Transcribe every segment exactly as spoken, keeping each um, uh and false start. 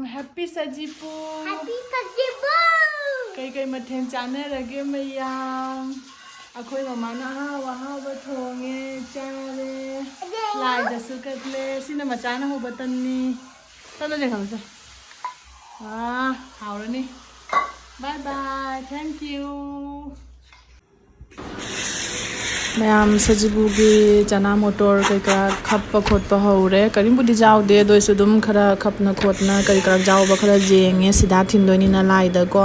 Happy ꯁꯖꯤꯕꯨ꯫ Happy ꯁꯖꯤꯕꯨ꯫ ꯀꯩꯀꯩ ꯃꯊꯦꯜ ꯆꯥꯟꯅꯔꯒꯦ ꯃꯌꯥꯝ? ꯑꯩꯈꯣꯏ ꯃꯃꯥꯅ ꯑꯍꯥꯎ ꯑꯍꯥꯎꯕ ꯊꯣꯡꯉꯦ, ꯆꯥꯔꯦ꯫ ꯂꯥꯏꯗꯁꯨ ꯀꯠꯂꯦ꯫ ꯁꯤꯅ ꯃꯆꯥꯅ ꯍꯧꯕ ꯇꯟꯅꯤ꯫ ꯆꯠꯂꯣ ꯂꯩꯍꯧꯁꯦ꯫ ꯑꯥ, ꯍꯥꯎꯔꯅꯤ꯫ Bye bye, thank you꯫ ꯃꯌꯥꯝ ꯁꯖꯤꯕꯨꯒꯤ ꯆꯅꯥ ꯃꯣꯇꯣꯔ ꯀꯩꯀꯥ ꯈꯞꯄ ꯈꯣꯠꯄ ꯍꯧꯔꯦ꯫ ꯀꯔꯤꯝꯕꯨꯗꯤ ꯌꯥꯎꯗꯦ, ꯑꯗꯨ ꯑꯣꯏꯔꯁꯨ ꯑꯗꯨꯝ ꯈꯔ ꯈꯞꯅ ꯈꯣꯠꯅ ꯀꯔꯤ ꯀꯔꯥ ꯌꯥꯎꯕ ꯈꯔ ꯌꯦꯡꯉꯦ꯫ ꯁꯤꯗꯥ ꯊꯤꯟꯗꯣꯏꯅꯤꯅ ꯂꯥꯏꯗꯀꯣ꯫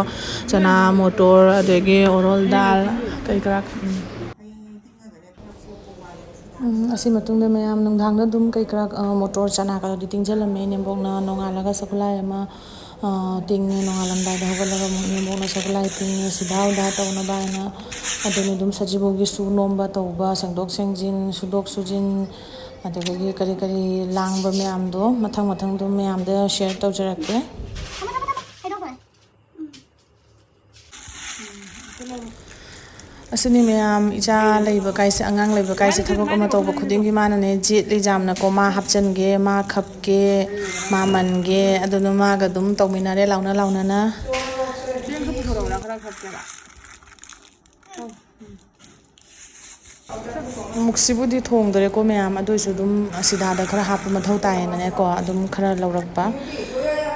ꯆꯅꯥ ꯃꯣꯇꯣꯔ, ꯑꯗꯒꯤ ꯑꯣꯔꯣꯜ ꯗꯥꯜ, ꯀꯔꯤ ꯀꯔꯥ꯫ ꯎꯝ꯫ ꯎꯝ, ꯑꯁꯤ ꯃꯇꯨꯡꯗ ꯃꯌꯥꯝ ꯅꯨꯡꯗꯥꯡꯗ ꯑꯗꯨꯝ ꯀꯩ ꯀꯔꯥ, ꯑ, ꯃꯣꯇꯣꯔ ꯆꯅꯥ ꯀꯩꯀꯥꯗꯤ ꯇꯤꯡꯁꯤꯜꯂꯝꯃꯦ꯫ ꯏꯅꯦꯝꯕꯣꯛꯅ ꯅꯣꯡꯉꯥꯜꯂꯒ ꯁꯒꯣꯜꯍꯋꯥꯏ ꯑꯃ, ꯑ, ꯇꯤꯡꯉꯦ꯫ ꯅꯣꯡꯉꯥꯜꯂꯝꯗꯥꯏꯗ ꯍꯧꯒꯠꯂꯒ ꯑꯃꯨꯛ ꯏꯅꯦꯝꯕꯣꯛꯅ ꯁꯒꯣꯜꯍꯋꯥꯏ ꯇꯤꯡꯉꯦ꯫ ꯁꯤꯗꯥ ꯎꯗꯥ ꯇꯧꯅꯕ ꯍꯥꯏꯅ꯫ ꯑꯗꯨꯅꯤ ꯑꯗꯨꯝ ꯁꯖꯤꯕꯨꯒꯤ ꯁꯨ ꯅꯣꯝꯕ ꯇꯧꯕ, ꯁꯦꯡꯗꯣꯛ ꯁꯦꯡꯖꯤꯟ, ꯁꯨꯗꯣꯛ ꯁꯨꯖꯤꯟ, ꯑꯗꯨꯗꯒꯤ ꯀꯔꯤ ꯀꯔꯤ ꯂꯥꯡꯕ ꯃꯌꯥꯝꯗꯣ ꯃꯊꯪ ꯃꯊꯪ ꯑꯗꯨꯝ ꯃꯌꯥꯝꯗ share ꯇꯧꯖꯔꯛꯀꯦ꯫ ꯑꯁꯤꯅꯤ ꯃꯌꯥꯝ, ꯏꯆꯥ ꯂꯩꯕ ꯀꯥꯏꯁꯦ, ꯑꯉꯥꯡ ꯂꯩꯕ ꯀꯥꯏꯁꯦ, ꯊꯕꯛ ꯑꯃ ꯇꯧꯕ ꯈꯨꯗꯤꯡꯒꯤ ꯃꯥꯅꯅꯦ ꯖꯦꯠꯂꯤ ꯌꯥꯝꯅꯀꯣ꯫ ꯃꯥ ꯍꯥꯞꯆꯤꯟꯒꯦ, ꯃꯥ ꯈꯞꯀꯦ, ꯃꯥ ꯃꯟꯒꯦ, ꯑꯗꯨꯅ ꯃꯥꯒ ꯑꯗꯨꯝ ꯇꯧꯃꯤꯟꯅꯔꯦ ꯂꯥꯎꯅ ꯂꯥꯎꯅꯅ꯫ ꯑꯃꯨꯛꯁꯤꯕꯨꯗꯤ ꯊꯣꯡꯗꯣꯔꯦꯀꯣ ꯃꯌꯥꯝ, ꯑꯗꯨ ꯑꯣꯏꯁꯨ ꯑꯗꯨꯝ ꯁꯤꯗꯥꯗ ꯈꯔ ꯍꯥꯞꯄ ꯃꯊꯧ ꯇꯥꯏꯌꯦꯅꯅꯦꯀꯣ, ꯑꯗꯨꯝ ꯈꯔ ꯂꯧꯔꯛꯄ꯫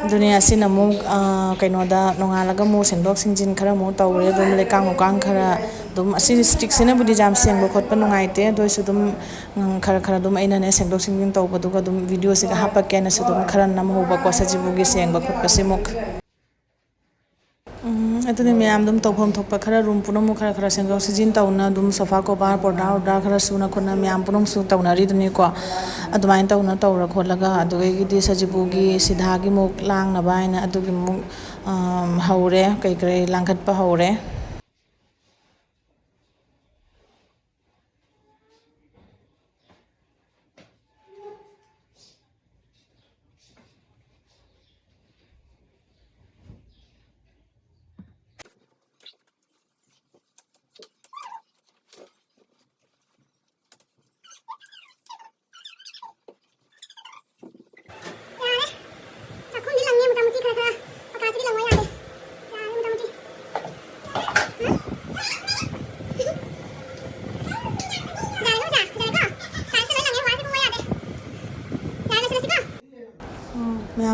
ꯑꯗꯨꯅꯦ ꯑꯁꯤꯅ ꯑꯃꯨꯛ, ꯑ, ꯀꯩꯅꯣꯗ ꯅꯣꯡꯉꯥꯜꯂꯒ ꯑꯃꯨꯛ ꯁꯦꯡꯗꯣꯛ ꯁꯦꯡꯖꯤꯟ ꯈꯔ ꯑꯃꯨꯛ ꯇꯧꯔꯦ꯫ ꯑꯗꯨꯝ ꯂꯩꯀꯥꯡ ꯃꯨꯀꯥꯡ ꯈꯔ ꯑꯗꯨꯝ, ꯑꯁꯤ ꯁ꯭ꯇꯤꯛꯁꯤꯅꯕꯨꯗꯤ ꯌꯥꯝ ꯁꯦꯡꯕ ꯈꯣꯠꯄ ꯅꯨꯡꯉꯥꯏꯇꯦ, ꯑꯗꯨ ꯑꯣꯏꯁꯨ ꯑꯗꯨꯝ, ꯎꯝ, ꯈꯔ ꯈꯔ ꯑꯗꯨꯝ ꯑꯩꯅꯅꯦ ꯁꯦꯡꯗꯣꯛ ꯁꯦꯡꯖꯤꯟ ꯇꯧꯕꯗꯨꯒ ꯑꯗꯨꯝ ꯚꯤꯗꯤꯑꯣꯁꯤꯒ ꯍꯥꯞꯄꯛꯀꯦꯅꯁꯨ ꯑꯗꯨꯝ ꯈꯔ ꯅꯝꯍꯧꯕꯀꯣ, ꯁꯖꯤꯕꯨꯒꯤ ꯁꯦꯡꯕ ꯈꯣꯠꯄꯁꯤꯃꯨꯛ꯫ ꯎꯝ, ꯑꯗꯨꯅꯤ ꯃꯌꯥꯝ ꯑꯗꯨꯝ ꯇꯧꯐꯝ ꯊꯣꯛꯄ ꯈꯔ ꯔꯨꯝ ꯄꯨꯝꯅꯃꯛ ꯈꯔ ꯈꯔ ꯁꯦꯡꯗꯣꯛ ꯁꯦꯡꯖꯤꯟ ꯇꯧꯅ ꯑꯗꯨꯝ ꯁꯣꯐꯥ ꯀꯣꯚꯔ, ꯄꯣꯔꯗꯥ ꯑꯣꯔꯗꯥ ꯈꯔ ꯁꯨꯅ ꯈꯣꯠꯅ ꯃꯌꯥꯝ ꯄꯨꯝꯅꯃꯛꯁꯨ ꯇꯧꯅꯔꯤꯗꯨꯅꯤꯀꯣ꯫ ꯑꯗꯨꯃꯥꯏꯅ ꯇꯧꯅ ꯇꯧꯔ ꯈꯣꯠꯂꯒ ꯑꯗꯨꯗꯒꯤꯗꯤ ꯁꯖꯤꯕꯨꯒꯤ ꯁꯤꯗꯥꯒꯤ ꯃꯨꯛ ꯂꯥꯡꯅꯕ ꯍꯥꯏꯅ ꯑꯗꯨꯒꯤ ꯃꯨꯛ, ꯑꯝ, ꯍꯧꯔꯦ, ꯀꯩ ꯀꯩ ꯂꯥꯡꯈꯠꯄ ꯍꯧꯔꯦ꯫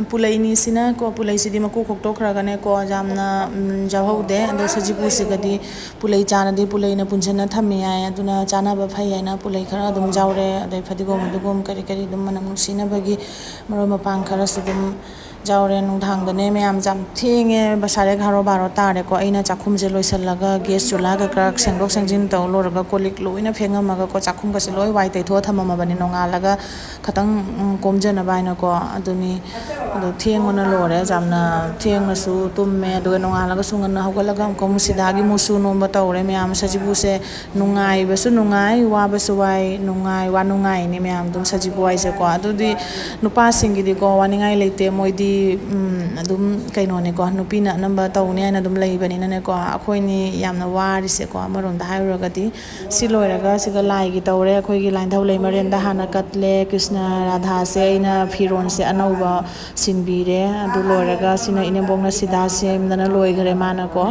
ꯄꯨꯂꯩꯅꯤꯁꯤꯅꯀꯣ, ꯄꯨꯂꯩꯁꯤꯗꯤ ꯃꯀꯨ ꯈꯣꯛꯇꯣꯛꯈ꯭ꯔꯒꯅꯦꯀꯣ, ꯌꯥꯝꯅ, ꯎꯝ, ꯌꯥꯎꯍꯧꯗꯦ꯫ ꯑꯗꯣ ꯁꯖꯤꯕꯨꯁꯤꯒꯗꯤ ꯄꯨꯂꯩ ꯆꯥꯅꯗꯤ ꯄꯨꯂꯩꯅ ꯄꯨꯟꯁꯤꯟꯅ ꯊꯝꯃꯤ ꯍꯥꯏ, ꯑꯗꯨꯅ ꯆꯥꯅꯕ ꯐꯩ ꯍꯥꯏꯅ ꯄꯨꯂꯩ ꯈꯔ ꯑꯗꯨꯝ ꯌꯥꯎꯔꯦ꯫ ꯑꯗꯩ ꯐꯗꯤꯒꯣꯝ, ꯐꯗꯤꯒꯣꯝ ꯀꯔꯤ ꯀꯔꯤ ꯑꯗꯨꯝ ꯃꯅꯝ ꯅꯨꯡꯁꯤꯅꯕꯒꯤ ꯃꯔꯣꯏ ꯃꯄꯥꯡ ꯈꯔꯁꯨ ꯑꯗꯨꯝ ꯌꯥꯎꯔꯦ꯫ ꯅꯨꯡꯗꯥꯡꯗꯅꯦ ꯃꯌꯥꯝ, ꯌꯥꯝ ꯊꯦꯡꯉꯦ, ꯕꯁꯥꯔꯦ ꯒꯥꯔꯣ ꯕꯥꯔꯣ ꯇꯥꯔꯦꯀꯣ꯫ ꯑꯩꯅ ꯆꯥꯛꯈꯨꯝꯁꯦ ꯂꯣꯏꯁꯤꯜꯂꯒ ꯒ꯭ꯌꯥꯁ ꯆꯨꯂꯥ ꯀꯩꯀꯥ ꯁꯦꯡꯗꯣꯛ ꯁꯦꯡꯖꯤꯟ ꯇꯧ ꯂꯣꯏꯔꯒ ꯀꯣꯜ ꯂꯤꯛ ꯂꯣꯏꯅ ꯐꯦꯡꯉꯝꯃꯒꯀꯣ, ꯆꯥꯛꯈꯨꯝꯒꯁꯦ ꯂꯣꯏ ꯋꯥꯏ ꯇꯩꯊꯣꯛꯑ ꯊꯝꯃꯝꯃꯕꯅꯤ ꯅꯣꯡꯉꯥꯜꯂꯒ ꯈꯤꯇꯪ, ꯎꯝ, ꯀꯣꯝꯖꯅꯕ ꯍꯥꯏꯅꯀꯣ꯫ ꯑꯗꯨꯅꯤ꯫ ꯑꯗꯣ ꯊꯦꯡꯕꯅ ꯂꯣꯏꯔꯦ, ꯌꯥꯝꯅ ꯊꯦꯡꯅꯁꯨ ꯇꯨꯝꯃꯦ꯫ ꯑꯗꯨꯒ ꯅꯣꯡꯉꯥꯜꯂꯒꯁꯨ ꯉꯟꯅ ꯍꯧꯒꯠꯂꯒ ꯑꯃꯨꯛꯀ ꯑꯃꯨꯛ ꯁꯤꯗꯥꯒꯤ ꯃꯨꯁꯨ ꯅꯣꯝꯕ ꯇꯧꯔꯦ ꯃꯌꯥꯝ꯫ ꯁꯖꯤꯕꯨꯁꯦ ꯅꯨꯡꯉꯥꯏꯕꯁꯨ ꯅꯨꯡꯉꯥꯏ, ꯋꯥꯕꯁꯨ ꯋꯥꯏ, ꯅꯨꯡꯉꯥꯏ, ꯋꯥ ꯅꯨꯡꯉꯥꯏꯅꯤ ꯃꯌꯥꯝ ꯑꯗꯨꯝ ꯁꯖꯤꯕꯨ ꯍꯥꯏꯁꯦꯀꯣ꯫ ꯑꯗꯨꯗꯤ ꯅꯨꯄꯥꯁꯤꯡꯒꯤꯗꯤꯀꯣ ꯋꯥꯅꯤꯡꯉꯥꯏ ꯂꯩꯇꯦ, ꯃꯣꯏꯗꯤ, ꯎꯝ, ꯑꯗꯨꯝ ꯀꯩꯅꯣꯅꯤꯀꯣ, ꯅꯨꯄꯤꯅ ꯑꯅꯝꯕ ꯇꯧꯅꯤ ꯍꯥꯏꯅ ꯑꯗꯨꯝ ꯂꯩꯕꯅꯤꯅꯅꯦꯀꯣ꯫ ꯑꯩꯈꯣꯏꯅꯤ ꯌꯥꯝꯅ ꯋꯥꯔꯤꯁꯦꯀꯣ ꯑꯃꯔꯣꯝꯗ ꯍꯥꯏꯔꯨꯔꯒꯗꯤ꯫ ꯁꯤ ꯂꯣꯏꯔꯒ ꯁꯤꯒ ꯂꯥꯏꯒꯤ ꯇꯧꯔꯦ꯫ ꯑꯩꯈꯣꯏꯒꯤ ꯂꯥꯏꯅꯤꯡꯊꯧ ꯂꯩꯃꯔꯦꯟꯗ ꯍꯥꯟꯅ ꯀꯠꯂꯦ꯫ ꯀ꯭ꯔꯤꯁꯅ ꯔꯥꯙꯥꯁꯦ ꯑꯩꯅ ꯐꯤꯔꯣꯜꯁꯦ ꯑꯅꯧꯕ ꯁꯤꯟꯕꯤꯔꯦ꯫ ꯑꯗꯨ ꯂꯣꯏꯔꯒ ꯁꯤꯅ ꯏꯅꯦꯝꯕꯣꯛꯅ ꯁꯤꯗꯥ ꯁꯦꯝꯗꯅ ꯂꯣꯏꯈ꯭ꯔꯦ ꯃꯥꯅꯀꯣ꯫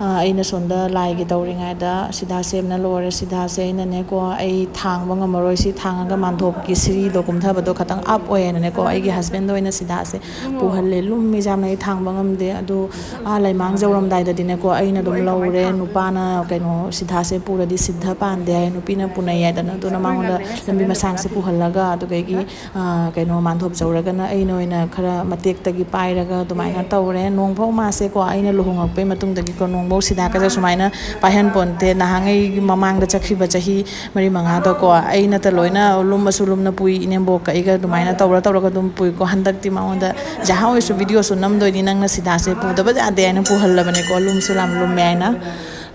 ꯑ, ꯑꯩꯅ ꯁꯣꯝꯗ ꯂꯥꯏꯒꯤ ꯇꯧꯔꯤꯉꯩꯗ ꯁꯤꯗꯥ ꯁꯦꯝꯅ ꯂꯣꯏꯔꯦ꯫ ꯁꯤꯗꯥꯁꯦ ꯑꯩꯅꯅꯦꯀꯣ, ꯑꯩ ꯊꯥꯡꯕ ꯉꯝꯃꯔꯣꯏ, ꯁꯤ ꯊꯥꯡꯉꯒ ꯃꯥꯟꯗꯣꯞꯀꯤ ꯁꯤꯔꯤꯗꯣ ꯀꯨꯝꯊꯕꯗꯣ ꯈꯇꯪ ꯑꯞ ꯑꯣꯏꯌꯦꯅꯅꯦꯀꯣ, ꯑꯩꯒꯤ ꯍꯁꯕꯦꯟꯗ ꯑꯣꯏꯅ ꯁꯤꯗꯥꯁꯦ ꯄꯨꯍꯜꯂꯦ꯫ ꯂꯨꯝꯃꯤ ꯌꯥꯝꯅ, ꯑꯩ ꯊꯥꯡꯕ ꯉꯝꯗꯦ꯫ ꯑꯗꯨ ꯑꯥ ꯂꯩꯃꯥꯡ ꯌꯧꯔꯝꯗꯥꯏꯗꯗꯤꯅꯦꯀꯣ, ꯑꯩꯅ ꯑꯗꯨꯝ ꯂꯧꯔꯦ꯫ ꯅꯨꯄꯥꯅ ꯀꯩꯅꯣ ꯁꯤꯗꯥꯁꯦ ꯄꯨꯔꯗꯤ ꯁꯤꯗ ꯄꯥꯟꯗꯦ ꯍꯥꯏ, ꯅꯨꯄꯤꯅ ꯄꯨꯅꯩ ꯍꯥꯏꯗꯅ꯫ ꯑꯗꯨꯅ ꯃꯉꯣꯟꯗ ꯂꯝꯕꯤ ꯃꯁꯥꯡꯁꯦ ꯄꯨꯍꯜꯂꯒ, ꯑꯗꯨꯗꯒꯤ, ꯑꯥ, ꯀꯩꯅꯣ ꯃꯥꯟꯗꯣꯞ ꯌꯧꯔꯒꯅ ꯑꯩꯅ ꯑꯣꯏꯅ ꯈꯔ ꯃꯇꯦꯛꯇꯒꯤ ꯄꯥꯏꯔꯒ ꯑꯗꯨꯃꯥꯏꯅ ꯇꯧꯔꯦ꯫ ꯅꯣꯡꯐꯧ ꯃꯥꯁꯦꯀꯣ, ꯑꯩꯅ ꯂꯨꯍꯣꯡꯉꯛꯄꯩ ꯃꯇꯨꯡꯗꯒꯤꯀꯣ, ꯅꯣꯡꯐꯧ ꯁꯤꯗꯥꯒꯁꯦ ꯁꯨꯃꯥꯏꯅ ꯄꯥꯏꯍꯟ ꯄꯣꯟꯇꯦ꯫ ꯅꯍꯥꯟꯉꯩꯒꯤ ꯃꯃꯥꯡꯗ ꯆꯠꯈꯤꯕ ꯆꯍꯤ ꯃꯔꯤ ꯃꯉꯥꯗꯀꯣ, ꯑꯩꯅꯇ ꯂꯣꯏꯅ ꯂꯨꯝꯃꯁꯨ ꯂꯨꯝꯅ ꯄꯨꯏ, ꯏꯅꯦꯝꯕꯣꯛꯀ ꯑꯩꯒ ꯑꯗꯨꯃꯥꯏꯅ ꯇꯧꯔ ꯇꯧꯔꯒ ꯑꯗꯨꯝ ꯄꯨꯏꯀꯣ꯫ ꯍꯟꯗꯛꯇꯤ ꯃꯉꯣꯟꯗ ꯖꯍꯥ ꯑꯣꯏꯁꯨ ꯚꯤꯗꯤꯑꯣꯁꯨ ꯅꯝꯗꯣꯏꯅꯤ, ꯅꯪꯅ ꯁꯤꯗꯥꯁꯦ ꯄꯨꯗꯕ ꯌꯥꯗꯦ ꯍꯥꯏꯅ ꯄꯨꯍꯜꯂꯕꯅꯦꯀꯣ, ꯂꯨꯝꯁꯨ ꯌꯥꯝ ꯂꯨꯝꯃꯦ ꯍꯥꯏꯅ꯫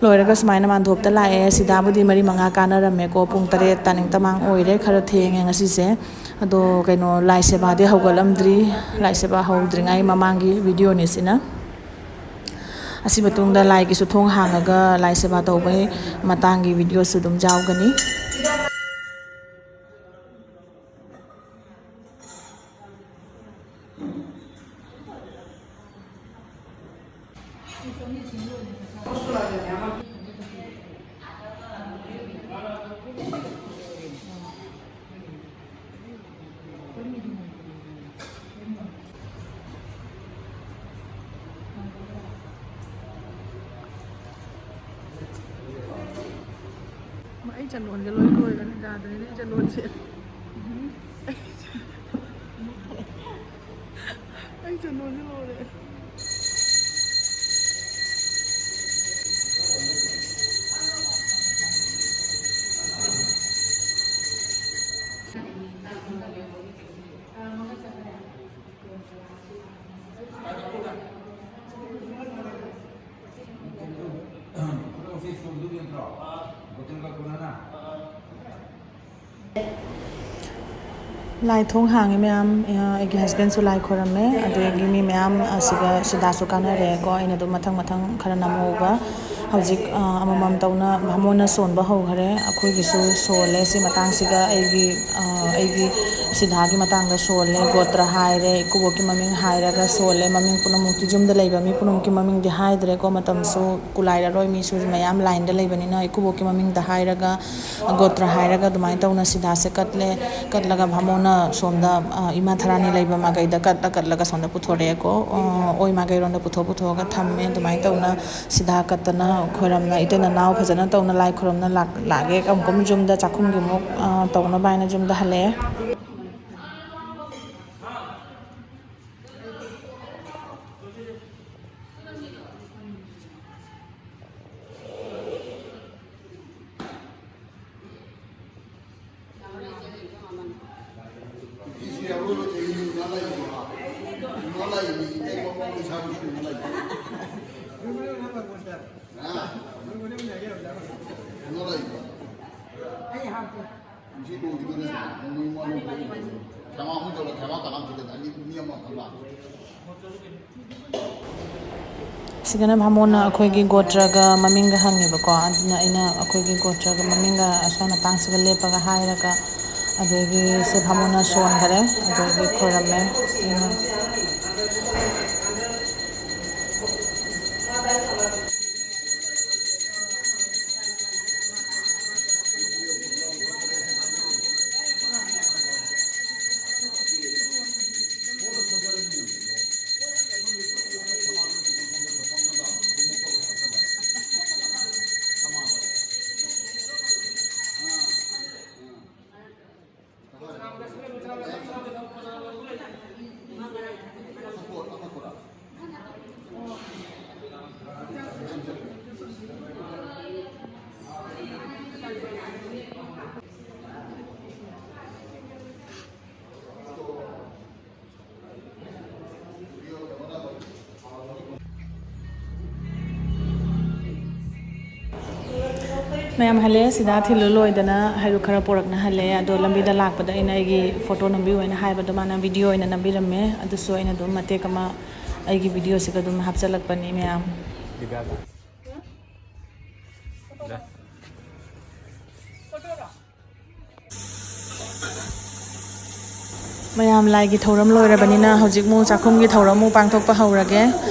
ꯂꯣꯏꯔꯒ ꯁꯨꯃꯥꯏꯅ ꯃꯥꯟꯗꯣꯞꯇ ꯂꯥꯛꯑꯦ꯫ ꯁꯤꯗꯥꯕꯨꯗꯤ ꯃꯔꯤ ꯃꯉꯥ ꯀꯥꯟꯅꯔꯝꯃꯦꯀꯣ, ꯄꯨꯡ ꯇꯔꯦꯠ ꯇꯥꯅꯤꯡ ꯇꯃꯥꯡ ꯑꯣꯏꯔꯦ, ꯈꯔ ꯊꯦꯡꯉꯦ ꯉꯁꯤꯁꯦ꯫ ꯑꯗꯣ ꯀꯩꯅꯣ, ꯂꯥꯏ ꯁꯦꯕꯥꯗꯤ ꯍꯧꯒꯠꯂꯝꯗ꯭ꯔꯤ꯫ ꯂꯥꯏ ꯁꯦꯕꯥ ꯍꯧꯗ꯭ꯔꯤꯉꯩ ꯃꯃꯥꯡꯒꯤ ꯚꯤꯗꯤꯑꯣꯅꯤ ꯁꯤꯅ꯫ ꯑꯁꯤ ꯃꯇꯨꯡꯗ ꯂꯥꯏꯒꯤꯁꯨ ꯊꯣꯡ ꯍꯥꯡꯉꯒ ꯂꯥꯏ ꯁꯦꯕꯥ ꯇꯧꯕꯒꯤ ꯃꯇꯥꯡꯒꯤ ꯚꯤꯗꯤꯑꯣꯁꯨ ꯑꯗꯨꯝ ꯌꯥꯎꯒꯅꯤ꯫ ꯆꯟꯗꯣꯟꯁꯦ ꯂꯣꯏ ꯂꯣꯏꯔꯅꯤ, ꯌꯥꯗ꯭ꯔꯦꯅꯦ ꯆꯟꯗꯣꯟꯁꯦ꯫ ꯑꯩ ꯆꯟꯗꯣꯟꯁꯦ ꯂꯣꯏꯔꯦ꯫ ꯂꯥꯏ ꯊꯣꯡ ꯍꯥꯡꯉꯤ ꯃꯌꯥꯝ꯫ ꯑꯩꯒꯤ ꯍꯁꯕꯦꯟꯁꯨ ꯂꯥꯏ ꯈꯣꯏꯔꯝꯃꯦ꯫ ꯑꯗꯒꯤ ꯃꯤ ꯃꯌꯥꯝ ꯑꯁꯤꯗ ꯁꯤꯗꯥꯁꯨ ꯀꯥꯟꯅꯔꯦꯀꯣ꯫ ꯑꯩꯅ ꯑꯗꯨꯝ ꯃꯊꯪ ꯃꯊꯪ ꯈꯔ ꯅꯝꯍꯧꯕ꯫ ꯍꯧꯖꯤꯛ, ꯑ, ꯑꯃꯃꯝ ꯇꯧꯅ ꯚꯥꯃꯣꯟꯅ ꯁꯣꯟꯕ ꯍꯧꯈ꯭ꯔꯦ꯫ ꯑꯩꯈꯣꯏꯒꯤꯁꯨ ꯁꯣꯜꯂꯦ꯫ ꯁꯤ ꯃꯇꯥꯡꯁꯤꯒ ꯑꯩꯒꯤ, ꯑ, ꯑꯩꯒꯤ ꯁꯤꯗꯥꯒꯤ ꯃꯇꯥꯡꯗ ꯁꯣꯜꯂꯦ꯫ ꯒꯣꯇ꯭ꯔ ꯍꯥꯏꯔꯦ, ꯏꯀꯨꯕꯣꯛꯀꯤ ꯃꯃꯤꯡ ꯍꯥꯏꯔꯒ ꯁꯣꯜꯂꯦ꯫ ꯃꯃꯤꯡ ꯄꯨꯝꯅꯃꯛꯇꯤ ꯌꯨꯝꯗ ꯂꯩꯕ ꯃꯤ ꯄꯨꯝꯅꯃꯛꯀꯤ ꯃꯃꯤꯡꯗꯤ ꯍꯥꯏꯗ꯭ꯔꯦꯀꯣ꯫ ꯃꯇꯝꯁꯨ ꯀꯨꯂꯥꯏꯔꯔꯣꯏ, ꯃꯤꯁꯨ ꯃꯌꯥꯝ ꯂꯥꯏꯟꯗ ꯂꯩꯕꯅꯤꯅ꯫ ꯏꯀꯨꯕꯣꯛꯀꯤ ꯃꯃꯤꯡꯗ ꯍꯥꯏꯔꯒ, ꯒꯣꯇ꯭ꯔ ꯍꯥꯏꯔꯒ ꯑꯗꯨꯃꯥꯏꯅ ꯇꯧꯅ ꯁꯤꯗꯥꯁꯦ ꯀꯠꯂꯦ꯫ ꯀꯠꯂꯒ ꯚꯥꯃꯣꯟꯅ ꯁꯣꯝꯗ, ꯑ, ꯏꯃꯥ ꯊꯔꯥꯅꯤ ꯂꯩꯕ ꯃꯥꯏꯀꯩꯗ ꯀꯠꯂ ꯀꯠꯂꯒ ꯁꯣꯝꯗ ꯄꯨꯊꯣꯔꯛꯑꯦꯀꯣ꯫ ꯑ, ꯑꯣꯏ ꯃꯥꯏꯀꯩꯔꯣꯝꯗ ꯄꯨꯊꯣꯛ ꯄꯨꯊꯣꯛꯑꯒ ꯊꯝꯃꯦ꯫ ꯑꯗꯨꯃꯥꯏꯅ ꯇꯧꯅ ꯁꯤꯗꯥ ꯀꯠꯇꯅ ꯈꯣꯏꯔꯝꯅ, ꯏꯇꯩ ꯅꯅꯥꯎ ꯐꯖꯅ ꯇꯧꯅ ꯂꯥꯏ ꯈꯣꯏꯔꯝꯅ ꯂꯥꯛ-, ꯂꯥꯛꯑꯦ꯫ ꯑꯃꯨꯛꯀ ꯌꯨꯝꯗ ꯆꯥꯛꯈꯨꯝꯒꯤ ꯑꯃꯨꯛ, ꯑ, ꯇꯧꯅꯕ ꯍꯥꯏꯅ ꯌꯨꯝꯗ ꯍꯜꯂꯛꯑꯦ꯫ ꯁꯤꯗꯅ ꯚꯥꯃꯣꯟꯅ ꯑꯩꯈꯣꯏꯒꯤ ꯒꯣꯇ꯭ꯔꯒ ꯃꯃꯤꯡꯒ ꯍꯪꯉꯦꯕꯀꯣ꯫ ꯑꯗꯨꯅ ꯑꯩꯅ ꯑꯩꯈꯣꯏꯒꯤ ꯒꯣꯇ꯭ꯔꯒ ꯃꯃꯤꯡꯒ ꯑꯁ꯭ꯋꯥꯏ ꯃꯇꯥꯡꯁꯤꯒ ꯂꯦꯞꯄꯒ ꯍꯥꯏꯔꯒ, ꯑꯗꯒꯤ ꯁꯦ ꯚꯥꯃꯣꯟꯅ ꯁꯣꯟꯈꯔꯦ, ꯑꯗꯒꯤ ꯈꯣꯏꯔꯝꯃꯦ꯫ ꯃꯌꯥꯝ ꯍꯜꯂꯦ, ꯁꯤꯗ ꯊꯤꯜꯂꯨ ꯂꯣꯏꯗꯅ ꯍꯩꯔꯨꯛ ꯈꯔ ꯄꯣꯔꯛꯅ ꯍꯜꯂꯦ꯫ ꯑꯗꯣ ꯂꯝꯕꯤꯗ ꯂꯥꯛꯄꯗ ꯑꯩꯅ ꯑꯩꯒꯤ ꯐꯣꯇꯣ ꯅꯝꯕꯤꯌꯨ ꯍꯥꯏꯅ ꯍꯥꯏꯕꯗꯣ ꯃꯥꯅ ꯚꯤꯗꯤꯑꯣ ꯑꯣꯏꯅ ꯅꯝꯕꯤꯔꯝꯃꯦ꯫ ꯑꯗꯨꯁꯨ ꯑꯩꯅ ꯑꯗꯨꯝ ꯃꯇꯦꯛ ꯑꯃ ꯑꯩꯒꯤ ꯚꯤꯗꯤꯑꯣꯁꯤꯒ ꯑꯗꯨꯝ ꯍꯥꯞꯆꯤꯜꯂꯛꯄꯅꯤ ꯃꯌꯥꯝ꯫ ꯃꯌꯥꯝ, ꯂꯥꯏꯒꯤ ꯊꯧꯔꯝ ꯂꯣꯏꯔꯕꯅꯤꯅ ꯍꯧꯖꯤꯛ ꯃꯨꯛ ꯆꯥꯛꯈꯨꯝꯒꯤ ꯊꯧꯔꯝ ꯃꯨꯛ ꯄꯥꯡꯊꯣꯛꯄ ꯍꯧꯔꯒꯦ꯫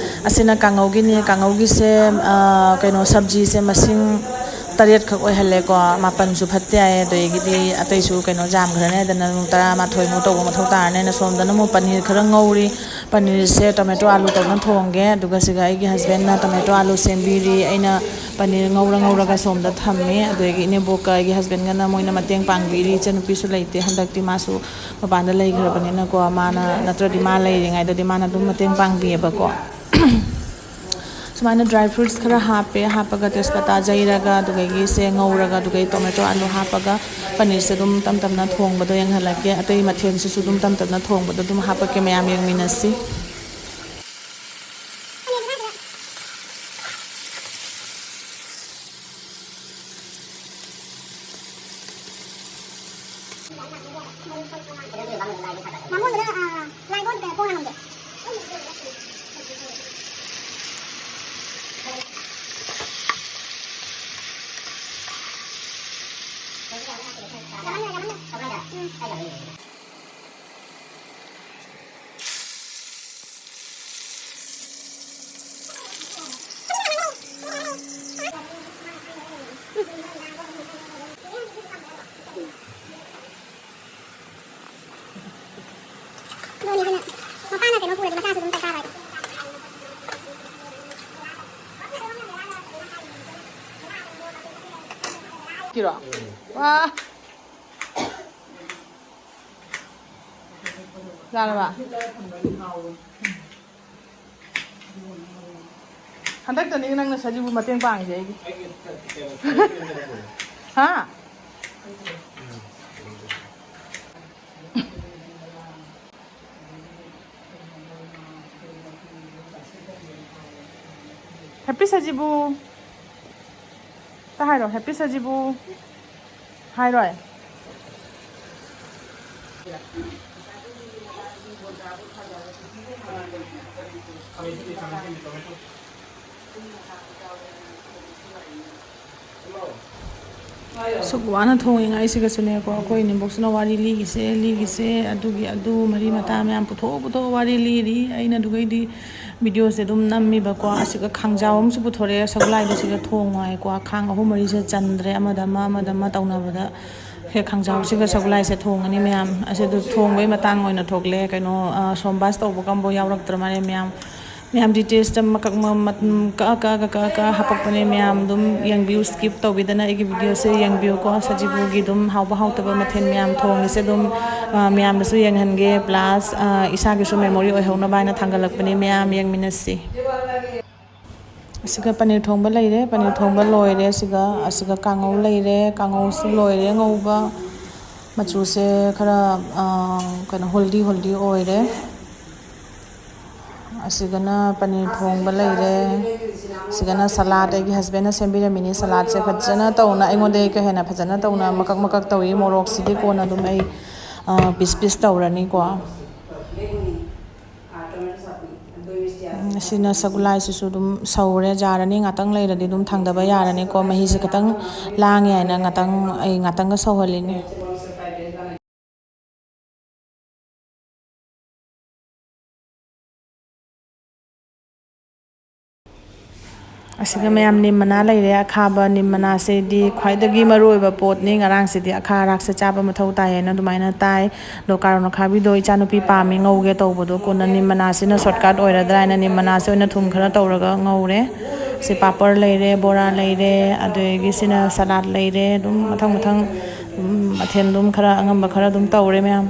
ꯑꯁꯤꯅ ꯀꯥꯡꯉꯧꯒꯤꯅꯤ꯫ ꯀꯥꯡꯉꯧꯒꯤꯁꯦ, ꯑ, ꯀꯩꯅꯣ, ꯁꯕꯖꯤꯁꯦ ꯃꯁꯤꯡ ꯇꯔꯦꯠꯈꯛ ꯑꯣꯏꯍꯜꯂꯦꯀꯣ꯫ ꯃꯥꯄꯟꯁꯨ ꯐꯠꯇꯦ ꯍꯥꯏ, ꯑꯗꯒꯤꯗꯤ ꯑꯇꯩꯁꯨ ꯀꯩꯅꯣ ꯌꯥꯝꯈ꯭ꯔꯅꯤ ꯍꯥꯏꯗꯅ ꯇꯔꯥꯃꯥꯊꯣꯏꯃꯨꯛ ꯇꯧꯕ ꯃꯊꯧ ꯇꯥꯔꯅꯤ꯫ ꯑꯩꯅ ꯁꯣꯝꯗꯅ ꯑꯃꯨꯛ ꯄꯅꯤꯔ ꯈꯔ ꯉꯧꯔꯤ꯫ ꯄꯅꯤꯔꯁꯦ ꯇꯣꯃꯦꯇꯣ ꯑꯥꯂꯨ ꯇꯧꯅ ꯊꯣꯡꯒꯦ꯫ ꯑꯗꯨꯒ ꯁꯤꯒ ꯑꯩꯒꯤ ꯍꯁꯕꯦꯟꯅ ꯇꯣꯃꯦꯇꯣ ꯑꯥꯂꯨ ꯁꯦꯝꯕꯤꯔꯤ꯫ ꯑꯩꯅ ꯄꯅꯤꯔ ꯉꯧꯔ ꯉꯧꯔꯒ ꯁꯣꯝꯗ ꯊꯝꯃꯤ꯫ ꯑꯗꯒꯤ ꯏꯅꯦꯕꯣꯛꯀ ꯑꯩꯒꯤ ꯍꯁꯕꯦꯟꯒꯅ ꯃꯣꯏꯅ ꯃꯇꯦꯡ ꯄꯥꯡꯕꯤꯔꯤ꯫ ꯏꯆꯟꯅꯨꯄꯤꯁꯨ ꯂꯩꯇꯦ ꯍꯟꯗꯛꯇꯤ, ꯃꯥꯁꯨ ꯃꯄꯥꯟꯗ ꯂꯩꯈ꯭ꯔꯕꯅꯤꯅꯀꯣ꯫ ꯃꯥꯅ, ꯅꯠꯇ꯭ꯔꯗꯤ ꯃꯥ ꯂꯩꯔꯤꯉꯩꯗꯗꯤ ꯃꯥꯅ ꯑꯗꯨꯝ ꯃꯇꯦꯡ ꯄꯥꯡꯕꯤꯌꯦꯕꯀꯣ꯫ ꯁꯨꯃꯥꯏꯅ ꯗ꯭ꯔꯥꯏ ꯐ꯭ꯔꯨꯠꯁ ꯈꯔ ꯍꯥꯞꯄꯦ꯫ ꯍꯥꯞꯄꯒ ꯇꯦꯖꯄꯇꯥ ꯌꯩꯔꯒ, ꯑꯗꯨꯗꯒꯤ ꯁꯦ ꯉꯧꯔꯒ, ꯑꯗꯨꯗꯒꯤ ꯇꯣꯃꯦꯇꯣ ꯑꯥꯂꯨ ꯍꯥꯞꯄꯒ ꯄꯅꯤꯔꯁꯦ ꯑꯗꯨꯝ ꯇꯞ ꯇꯞꯅ ꯊꯣꯡꯕꯗꯣ ꯌꯦꯡꯍꯜꯂꯛꯀꯦ꯫ ꯑꯇꯩ ꯃꯊꯦꯜꯁꯤꯁꯨ ꯑꯗꯨꯝ ꯇꯞ ꯇꯞꯅ ꯊꯣꯡꯕꯗꯣ ꯑꯗꯨꯝ ꯍꯥꯞꯄꯛꯀꯦ, ꯃꯌꯥꯝ ꯌꯦꯡꯃꯤꯟꯅꯁꯤ꯫ ꯑꯗꯨꯅꯤ ꯑꯗꯨꯅ ꯃꯄꯥꯅ ꯀꯩꯅꯣ ꯄꯨꯔꯗꯤ ꯃꯆꯥꯁꯨ ꯑꯗꯨꯝ ꯆꯥꯛ ꯆꯥꯔꯣꯏ꯫ ꯀꯤꯔꯣ? ꯋꯥ! ꯌꯥꯔꯕ? ꯍꯟꯗꯛꯇꯅꯤ ꯅꯪꯅ ꯁꯖꯤꯕꯨ ꯃꯇꯦꯡ ꯄꯥꯡꯉꯤꯁꯦ ꯑꯩꯒꯤ꯫ ꯍꯥ? ꯍꯦꯄꯤ ꯁꯖꯤꯕꯨ꯫ ꯍꯥꯏꯔꯣ, ꯍꯦꯄꯤ ꯁꯖꯤꯕꯨ ꯍꯥꯏꯔꯣꯏ꯫ ꯁꯨꯛ ꯋꯥꯅ ꯊꯣꯡꯉꯤꯉꯥꯏꯁꯤꯒꯁꯨꯅꯦꯀꯣ, ꯑꯩꯈꯣꯏ ꯏꯅꯦꯝꯕꯣꯛꯁꯤꯅ ꯋꯥꯔꯤ ꯂꯤꯒꯤꯁꯦ, ꯂꯤꯒꯤꯁꯦ, ꯑꯗꯨꯒꯤ ꯑꯗꯨ ꯃꯔꯤ ꯃꯇꯥ ꯃꯌꯥꯝ ꯄꯨꯊꯣꯛ ꯄꯨꯊꯣꯛꯑ ꯋꯥꯔꯤ ꯂꯤꯔꯤ꯫ ꯑꯩꯅ ꯑꯗꯨꯒꯩꯗꯤ ꯚꯤꯗꯤꯑꯣꯁꯦ ꯑꯗꯨꯝ ꯅꯝꯃꯤꯕꯀꯣ꯫ ꯑꯁꯤꯒ ꯈꯥꯡꯖꯥꯎ ꯑꯃꯁꯨ ꯄꯨꯊꯣꯔꯛꯑꯦ, ꯁꯒꯣꯜꯍꯋꯥꯏꯗꯣ ꯁꯤꯒ ꯊꯣꯡꯉꯣ ꯍꯥꯏꯀꯣ꯫ ꯈꯥꯡ ꯑꯍꯨꯝ ꯃꯔꯤꯁꯦ ꯆꯟꯗ꯭ꯔꯦ, ꯑꯃꯗ ꯑꯃ, ꯑꯃꯗ ꯑꯃ ꯇꯧꯅꯕꯗ꯫ ꯁꯦ ꯈꯥꯡꯖꯥꯎꯁꯤꯒ ꯁꯒꯣꯜꯍꯋꯥꯏꯁꯦ ꯊꯣꯡꯉꯅꯤ ꯃꯌꯥꯝ꯫ ꯑꯁꯤꯗ ꯊꯣꯡꯕꯩ ꯃꯇꯥꯡ ꯑꯣꯏꯅ ꯊꯣꯛꯂꯦ꯫ ꯀꯩꯅꯣ, ꯑ, ꯁꯣꯝꯕꯥꯁ ꯇꯧꯕ ꯀꯥꯡꯕꯨ ꯌꯥꯎꯔꯛꯇ꯭ꯔ ꯃꯥꯜꯂꯦ ꯃꯌꯥꯝ꯫ ꯃꯌꯥꯝ ꯗꯤꯇꯦꯜꯁꯇ ꯃꯀꯛ ꯃ-, ꯃ-, ꯀꯛꯑ ꯀꯛꯑꯒ ꯀꯛꯑ ꯀꯛꯑ ꯍꯥꯄꯛꯄꯅꯦ ꯃꯌꯥꯝ꯫ ꯑꯗꯨꯝ ꯌꯦꯡꯕꯤꯌꯨ, skip ꯇꯧꯕꯤꯗꯅ ꯑꯩꯒꯤ ꯚꯤꯗꯤꯑꯣꯁꯦ ꯌꯦꯡꯕꯤꯌꯨꯀꯣ꯫ ꯁꯖꯤꯕꯨꯒꯤ ꯑꯗꯨꯝ ꯍꯥꯎꯕ ꯍꯥꯎꯇꯕ ꯃꯊꯦꯜ ꯃꯌꯥꯝ ꯊꯣꯡꯉꯤꯁꯦ ꯑꯗꯨꯝ, ꯑ, ꯃꯌꯥꯝꯗꯁꯨ ꯌꯦꯡꯍꯟꯒꯦ꯫ Plus, ꯑ, ꯏꯁꯥꯒꯤꯁꯨ memory ꯑꯣꯏꯍꯧꯅꯕ ꯍꯥꯏꯅ ꯊꯥꯡꯒꯠꯂꯛꯄꯅꯦ ꯃꯌꯥꯝ, ꯌꯦꯡꯃꯤꯟꯅꯁꯤ꯫ ꯑꯁꯤꯒ ꯄꯅꯤꯔ ꯊꯣꯡꯕ ꯂꯩꯔꯦ, ꯄꯅꯤꯔ ꯊꯣꯡꯕ ꯂꯣꯏꯔꯦ꯫ ꯑꯁꯤꯒ, ꯑꯁꯤꯒ ꯀꯥꯡꯉꯧ ꯂꯩꯔꯦ, ꯀꯥꯡꯉꯧꯁꯨ ꯂꯣꯏꯔꯦ ꯉꯧꯕ꯫ ꯃꯆꯨꯁꯦ ꯈꯔ, ꯑ, ꯀꯩꯅꯣ, ꯍꯣꯜꯗꯤ ꯍꯣꯜꯗꯤ ꯑꯣꯏꯔꯦ꯫ ꯑꯁꯤꯒꯅ ꯄꯅꯤꯔ ꯊꯣꯡꯕ ꯂꯩꯔꯦ꯫ ꯑꯁꯤꯒꯅ ꯁꯂꯥꯗ, ꯑꯩꯒꯤ ꯍꯁꯕꯦꯟꯅ ꯁꯦꯝꯕꯤꯔꯝꯃꯤꯅꯤ꯫ ꯁꯂꯥꯗꯁꯦ ꯐꯖꯅ ꯇꯧꯅ, ꯑꯩꯉꯣꯟꯗꯒꯤ ꯀꯩ ꯍꯦꯟꯅ ꯐꯖꯅ ꯇꯧꯅ ꯃꯀꯛ ꯃꯀꯛ ꯇꯧꯏ꯫ ꯃꯣꯔꯣꯛꯁꯤꯗꯤ ꯀꯣꯟꯅ ꯑꯗꯨꯝ ꯑꯩ, ꯑ, ꯄꯤꯁ ꯄꯤꯁ ꯇꯧꯔꯅꯤꯀꯣ꯫ ꯎꯝ, ꯑꯁꯤꯅ ꯁꯒꯣꯜꯍꯋꯥꯏꯁꯤꯁꯨ ꯑꯗꯨꯝ ꯁꯧꯔꯦ, ꯖꯥꯔꯅꯤ꯫ ꯉꯥꯛꯇꯪ ꯂꯩꯔꯗꯤ ꯑꯗꯨꯝ ꯊꯥꯡꯗꯕ ꯌꯥꯔꯅꯤꯀꯣ꯫ ꯃꯍꯤꯁꯦ ꯈꯤꯇꯪ ꯂꯥꯡꯉꯦ ꯍꯥꯏꯅ ꯉꯥꯛꯇꯪ, ꯑꯩ ꯉꯥꯛꯇꯪꯒ ꯁꯧꯍꯜꯂꯤꯅꯦ꯫ ꯑꯁꯤꯒ ꯃꯌꯥꯝ ꯅꯤꯝ ꯃꯅꯥ ꯂꯩꯔꯦ꯫ ꯑꯈꯥꯕ ꯅꯤꯝ ꯃꯅꯥꯁꯤꯗꯤ ꯈ꯭ꯋꯥꯏꯗꯒꯤ ꯃꯔꯨꯑꯣꯏꯕ ꯄꯣꯠꯅꯤ꯫ ꯉꯔꯥꯡꯁꯤꯗꯤ ꯑꯈꯥ ꯑꯔꯥꯛꯁꯦ ꯆꯥꯕ ꯃꯊꯧ ꯇꯥꯏ ꯍꯥꯏꯅ ꯑꯗꯨꯃꯥꯏꯅ ꯇꯥꯏ꯫ ꯑꯗꯣ ꯀꯥꯔꯣꯟ ꯑꯈꯥꯕꯤꯗꯣ ꯏꯆꯥꯅꯨꯄꯤ ꯄꯥꯝꯃꯤ ꯉꯧꯒꯦ ꯇꯧꯕꯗꯣ, ꯀꯣꯟꯅ ꯅꯤꯝ ꯃꯅꯥꯁꯤꯅ shortcut ꯑꯣꯏꯔꯗ꯭ꯔꯥ ꯍꯥꯏꯅ ꯅꯤꯝ ꯃꯅꯥꯁꯦ ꯑꯣꯏꯅ ꯊꯨꯝ ꯈꯔ ꯇꯧꯔꯒ ꯉꯧꯔꯦ꯫ ꯁꯤ ꯄꯥꯄꯔ ꯂꯩꯔꯦ, ꯕꯣꯔꯥ ꯂꯩꯔꯦ, ꯑꯗꯒꯤ ꯁꯤꯅ ꯁꯂꯥꯗ ꯂꯩꯔꯦ꯫ ꯑꯗꯨꯝ ꯃꯊꯪ ꯃꯊꯪ, ꯎꯝ, ꯃꯊꯦꯜ ꯑꯗꯨꯝ ꯈꯔ ꯑꯉꯝꯕ ꯈꯔ ꯑꯗꯨꯝ ꯇꯧꯔꯦ ꯃꯌꯥꯝ꯫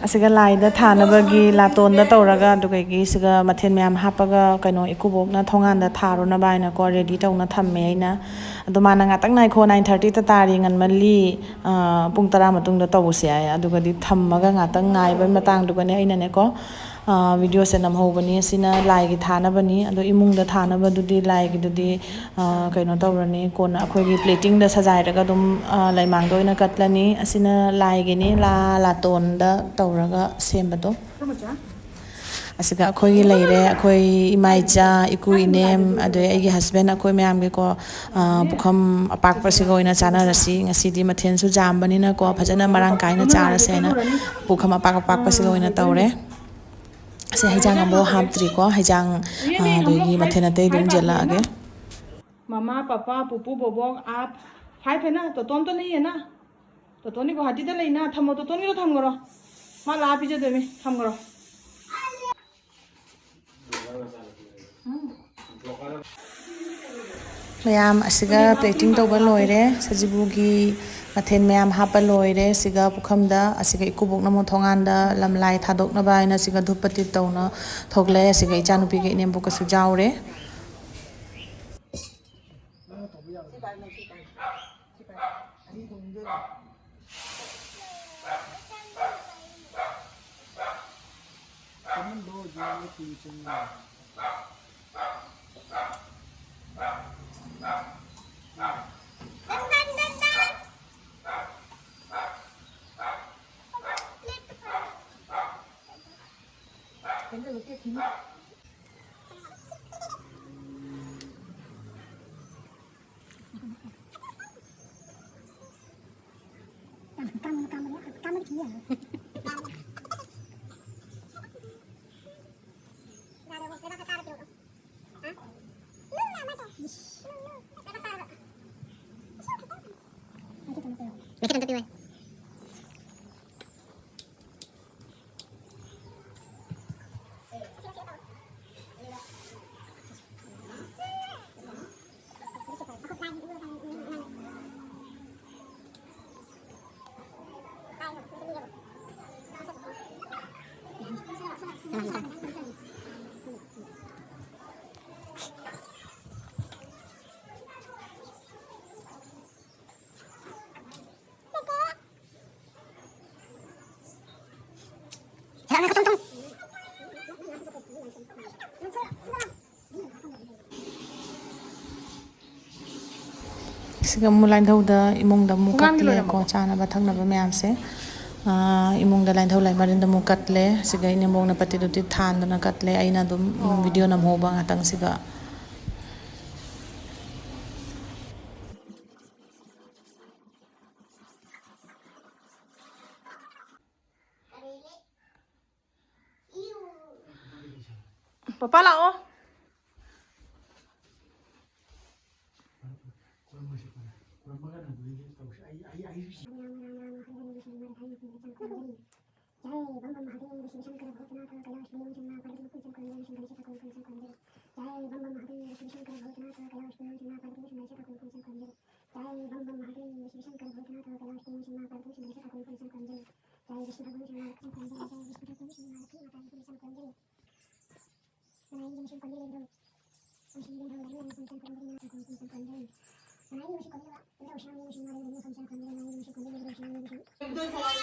ꯑꯁꯤꯒ ꯂꯥꯏꯗ ꯊꯥꯅꯕꯒꯤ ꯂꯥꯇꯣꯟꯗ ꯇꯧꯔꯒ, ꯑꯗꯨꯗꯒꯤ ꯁꯤꯒ ꯃꯊꯦꯜ ꯃꯌꯥꯝ ꯍꯥꯞꯄꯒ, ꯀꯩꯅꯣ, ꯏꯀꯨꯕꯣꯛꯅ ꯊꯣꯡꯒꯥꯟꯗ ꯊꯥꯔꯨꯅꯕ ꯍꯥꯏꯅꯀꯣ, ꯔꯦꯗꯤ ꯇꯧꯅ ꯊꯝꯃꯦ ꯑꯩꯅ꯫ ꯑꯗꯣ ꯃꯥꯅ, "ꯉꯥꯛꯇꯪ ꯉꯥꯏꯈꯣ, nine thirty ꯇ ꯇꯥꯔꯤ, ꯉꯟꯃꯜꯂꯤ, ꯑ, ꯄꯨꯡ ꯇꯔꯥ ꯃꯇꯨꯡꯗ ꯇꯧꯕꯁꯦ" ꯍꯥꯏ꯫ ꯑꯗꯨꯒꯗꯤ ꯊꯝꯃꯒ ꯉꯥꯛꯇꯪ ꯉꯥꯏꯕꯒꯤ ꯃꯇꯥꯡꯗꯨꯒꯅꯦ ꯑꯩꯅꯅꯦꯀꯣ, ꯑ, ꯚꯤꯗꯤꯑꯣꯁꯦ ꯅꯝꯍꯧꯕꯅꯤ꯫ ꯑꯁꯤꯅ ꯂꯥꯏꯒꯤ ꯊꯥꯅꯕꯅꯤ꯫ ꯑꯗꯣ ꯏꯃꯨꯡꯗ ꯊꯥꯅꯕꯗꯨꯗꯤ, ꯂꯥꯏꯒꯤꯗꯨꯗꯤ, ꯑ, ꯀꯩꯅꯣ ꯇꯧꯔꯅꯤ, ꯀꯣꯟꯅ ꯑꯩꯈꯣꯏꯒꯤ ꯄ꯭ꯂꯦꯇꯤꯡꯗ ꯁꯖꯥꯏꯔꯒ ꯑꯗꯨꯝ, ꯑ, ꯂꯩꯃꯥꯡꯗ ꯑꯣꯏꯅ ꯀꯠꯂꯅꯤ꯫ ꯑꯁꯤꯅ ꯂꯥꯏꯒꯤꯅꯤ, ꯂꯥ ꯂꯥꯇꯣꯟꯗ ꯇꯧꯔꯒ ꯁꯦꯝꯕꯗꯣ꯫ ꯑꯁꯤꯒ ꯑꯩꯈꯣꯏꯒꯤ ꯂꯩꯔꯦ, ꯑꯩꯈꯣꯏ ꯏꯃꯥ ꯏꯆꯥ, ꯏꯀꯨ ꯏꯅꯦꯝ, ꯑꯗꯩ ꯑꯩꯒꯤ ꯍꯁꯕꯦꯟ, ꯑꯩꯈꯣꯏ ꯃꯌꯥꯝꯒꯤꯀꯣ, ꯑ, ꯄꯨꯈꯝ ꯑꯄꯥꯛꯄꯁꯤꯒ ꯑꯣꯏꯅ ꯆꯥꯅꯔꯁꯤ꯫ ꯉꯁꯤꯗꯤ ꯃꯊꯦꯜꯁꯨ ꯌꯥꯝꯕꯅꯤꯅꯀꯣ, ꯐꯖꯅ ꯃꯔꯥꯡ ꯀꯥꯏꯅ ꯆꯥꯔꯁꯦ ꯍꯥꯏꯅ ꯄꯨꯈꯝ ꯑꯄꯥꯛ ꯑꯄꯥꯛꯄꯁꯤꯒ ꯑꯣꯏꯅ ꯇꯧꯔꯦ꯫ ꯑꯁꯤ ꯍꯩꯖꯥꯡ ꯑꯃꯨꯛ ꯍꯥꯞꯇ꯭ꯔꯤꯀꯣ, ꯍꯩꯖꯥꯡ, ꯑ, ꯑꯗꯒꯤ ꯃꯊꯦꯜ ꯑꯇꯩ ꯑꯗꯨꯝ ꯆꯦꯜꯂꯛꯑꯒꯦ꯫ ꯃꯃꯥ, ꯄꯄꯥ, ꯄꯨꯄꯨ, ꯕꯣꯕꯣꯛ, ꯑꯥꯞ, ꯐꯥꯏꯚ ꯍꯥꯏꯅ, ꯇꯣꯇꯣꯟꯇꯣ ꯅꯍꯤ ꯍꯥꯏꯅ? ꯇꯣꯇꯣꯟꯗꯤ ꯒꯨꯍꯥꯇꯤꯗ ꯂꯩꯅ? ꯊꯝꯃꯣ, ꯇꯣꯇꯣꯟꯒꯤꯗꯣ ꯊꯝꯈ꯭ꯔꯣ꯫ ꯃꯥ ꯂꯥꯛꯑ ꯄꯤꯖꯗꯣꯏꯅꯦ, ꯊꯝꯈ꯭ꯔꯣ꯫ ꯃꯌꯥꯝ ꯑꯁꯤꯒ ꯄ꯭ꯂꯦꯇꯤꯡ ꯇꯧꯕ ꯂꯣꯏꯔꯦ꯫ ꯁꯖꯤꯕꯨꯒꯤ ꯃꯊꯦꯜ ꯃꯌꯥꯝ ꯍꯥꯞꯄ ꯂꯣꯏꯔꯦ꯫ ꯁꯤꯒ ꯄꯨꯈꯝꯗ, ꯑꯁꯤꯒ ꯏꯀꯨꯕꯣꯛꯅ ꯑꯃꯨꯛ ꯊꯣꯡꯒꯥꯟꯗ ꯂꯝꯂꯥꯏ ꯊꯥꯗꯣꯛꯅꯕ ꯍꯥꯏꯅ ꯁꯤꯒ ꯙꯨꯞ ꯄꯇꯤꯞ ꯇꯧꯅ ꯊꯣꯛꯂꯛꯑꯦ꯫ ꯁꯤꯒ ꯏꯆꯥꯅꯨꯄꯤꯒ ꯏꯅꯦꯝꯕꯣꯛꯀꯁꯨ ꯌꯥꯎꯔꯦ꯫ ꯁꯤꯒ ꯑꯃꯨꯛ ꯂꯥꯏꯟꯊꯧꯗ ꯏꯃꯨꯡꯗ ꯑꯃꯨꯛ ꯊꯣꯡꯒꯥꯟꯒꯤ ꯀꯠꯂꯦꯀꯣ, ꯂꯣꯏꯔꯝꯃꯕꯣ? ꯆꯥꯅꯕ ꯊꯛꯅꯕ ꯃꯌꯥꯝꯁꯦ꯫ ꯑꯥ, ꯏꯃꯨꯡꯗ ꯂꯥꯏꯟꯊꯧ ꯂꯥꯏꯃꯔꯦꯟꯗ ꯑꯃꯨꯛ ꯀꯠꯂꯦ꯫ ꯁꯤꯒ ꯏꯅꯦꯝꯕꯣꯛꯅ ꯄꯇꯤ ꯗꯨꯇꯤ ꯊꯥꯟꯗꯅ ꯀꯠꯂꯦ꯫ ꯑꯩꯅ ꯑꯗꯨꯝ, ꯎꯝ, ꯑꯣ꯫ ꯚꯤꯗꯤꯑꯣ ꯅꯝꯍꯧꯕ ꯉꯥꯛꯇꯪꯁꯤꯒ꯫ ꯄꯄꯥ ꯂꯥꯛꯑꯣ꯫